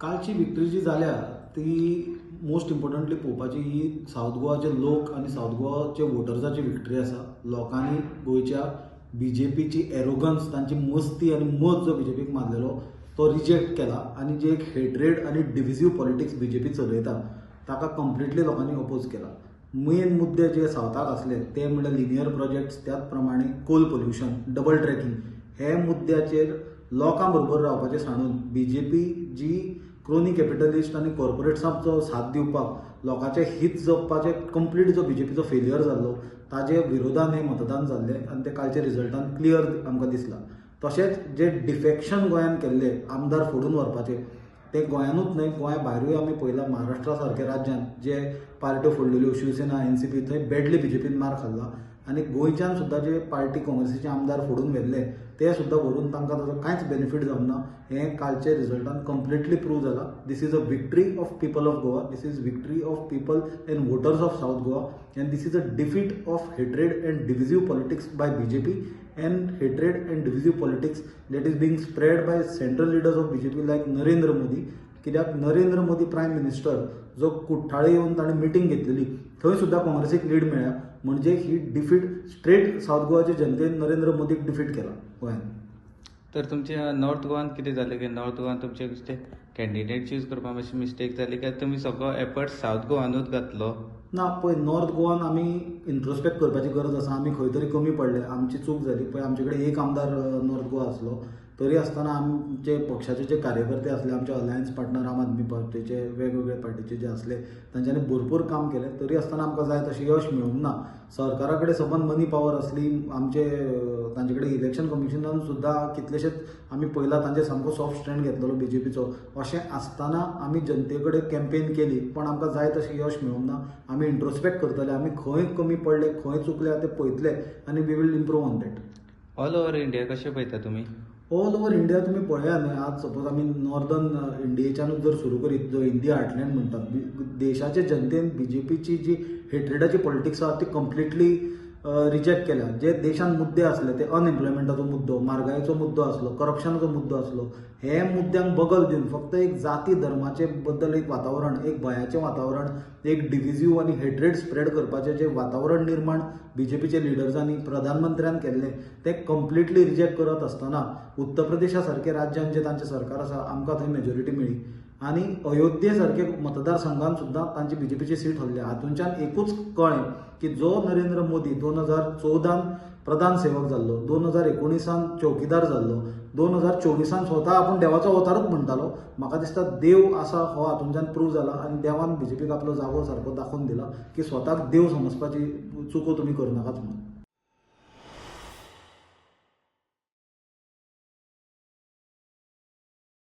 कालची विक्ट्री जी जाल्या ती मोस्ट इम्पॉर्टंटली पळोवपाची ही सावथ गोवाचे लोक आनी सावथ गोवाचे वोटर्साची विक्ट्री आसा. लोकांनी गोंयच्या बीजेपीची एरोगन्स, तांची मस्ती आनी मत जो बीजेपीक मारलेलो तो रिजेक्ट केला आनी जे एक हेट्रेड आनी डिविजीव पॉलिटिक्स बीजेपी चलयता ताका कंप्लिटली लोकांनी अपोज केला. मेन मुद्दे जे सावथाक आसले ते म्हणल्यार लिनियर प्रोजेक्ट्स, त्याच प्रमाणे कोल पोल्युशन, डबल ट्रॅकिंग हे मुद्द्याचेर लोकां बरोबर रावपाचें सांडून बीजेपी जी क्रोनी कॅपिटलिस्ट आनी कॉर्पोरेट्सांचो साथ दिवपाक लोकांचें हित जपपाचें कंप्लीट जो बीजेपीचो फेलियर जाल्लो ताजे विरोधान हें मतदान जाल्लें आनी तें कालच्या रिजल्टान क्लियर आमकां दिसलां. तशेंच जे डिफेक्शन गोंयान केल्ले आमदार फोडून व्हरपाचे ते गोंयानूच न्हय, गोंया भायरूय आमी पळयलां. महाराष्ट्रा सारक्या राज्यांत जे पार्ट्यो फोडलेल्यो, शिवसेना, एनसीपी, थंय बॅडली बीजेपीन मार खाल्ला आनी गोंयच्यान सुद्दां जे पार्टी काँग्रेसीचे आमदार फोडून व्हेल्ले ते सुद्दां व्हरून तांकां ताजो कांयच बेनिफीट जावंक ना हें कालच्या रिजल्टान कंप्लिटली प्रूव जाला. This is a victory of people of Goa, this is victory of people and voters of South Goa and this is a defeat of hatred and divisive politics by BJP and hatred and divisive politics that is being spread by central leaders of BJP like Narendra Modi. कित्याक Narendra Modi prime minister जो कुठ्ठाळे येवन ताणें meeting घेतलेली थंय सुद्दां काँग्रेसीक lead मेळ्ळ्या, म्हणजे ही defeat straight south गोवाचे जनतेन नरेंद्र मोदीक डिफीट केला गोंयान. तर तुमच्या नॉर्थ गोवान कितें जालें की नॉर्थ गोवान तुमचे ते कॅन्डिडेट चूज करपाक मातशी मिस्टेक जाली काय तुमी सगळो एफर्ट सावथ गोवानूच घातलो? ना, पळय नॉर्थ गोवान आमी इंट्रोस्पेक्ट करपाची गरज आसा. आमी खंय तरी कमी पडले, आमची चूक जाली. पळय आमचे कडेन एक आमदार नॉर्थ गोवा आसलो तरी आसतना आमचे पक्षाचे जे कार्यकर्ते आसले, आमचे अलायन्स पार्टनर आम आदमी पार्टीचे वेगवेगळे पार्टीचे जे आसले तांच्यांनी भरपूर काम केलें, तरी आसतना आमकां जाय तशें यश मेळूंक ना. सरकारा कडेन सबंद मनी पावर आसली, आमचे तांचे कडेन इलेक्शन कमिशनान सुद्दां कितलेशेच आमी पळयला तांचे सामको सॉफ्ट स्टँड घेतलेलो बीजेपीचो. अशें आसतना आमी जनते कडेन कॅम्पेन केली पण आमकां जाय तशें यश मेळूंक ना. आमी इंट्रोस्पेक्ट करतले, आमी खंय कमी पडले, खंय चुकले ते पळयतले आनी we will improve on that. All over India कशें पळयता तुमी? ऑल ओवर इंडिया तुमी पळया न्हय, आज सपोज आमी नॉर्दर्न इंडियेच्यानूच जर सुरू करीत जो इंडिया हार्टलँड म्हणटात, देशाचे जनतेन बीजेपीची जी हेट्रेडाची पॉलिटिक्स आसा ती कंप्लिटली रिजेक्ट केल्या. जे देशान मुद्दे आसले ते अनएम्प्लॉयमेंटाचो मुद्दो, म्हारगायेचो मुद्दो आसलो, करप्शनाचो मुद्दो आसलो, हे मुद्द्यांक बगल दिवन फक्त एक जाती धर्माचे बद्दल एक वातावरण, एक भंयाचें वातावरण, एक डिविजीव आनी हेट्रेड स्प्रेड करपाचें जें वातावरण निर्माण बीजेपीचे लिडर्सांनी, प्रधानमंत्र्यान केल्लें तें कंप्लिटली रिजेक्ट करत आसतना उत्तर प्रदेशा सारके राज्यांत जें तांचें सरकार आसा आमकां थंय मेजॉरिटी मेळ्ळी आनी अयोध्ये सारके मतदारसंघान सुद्दां तांची बीजेपीची सीट हरल्या. हातूंच्यान एकूच कळ्ळें की जो नरेंद्र मोदी 2014 प्रधान सेवक जाल्लो, 2019 चौकीदार जाल्लो, 2024 स्वता आपूण देवाचो अवतारूच म्हणटालो, म्हाका दिसता देव आसा हो हातूंच्यान प्रूव जाला आनी देवान बीजेपीक आपलो जागो सारको दाखोवन दिला की स्वताक देव समजपाची चुको तुमी करनाकात म्हणून.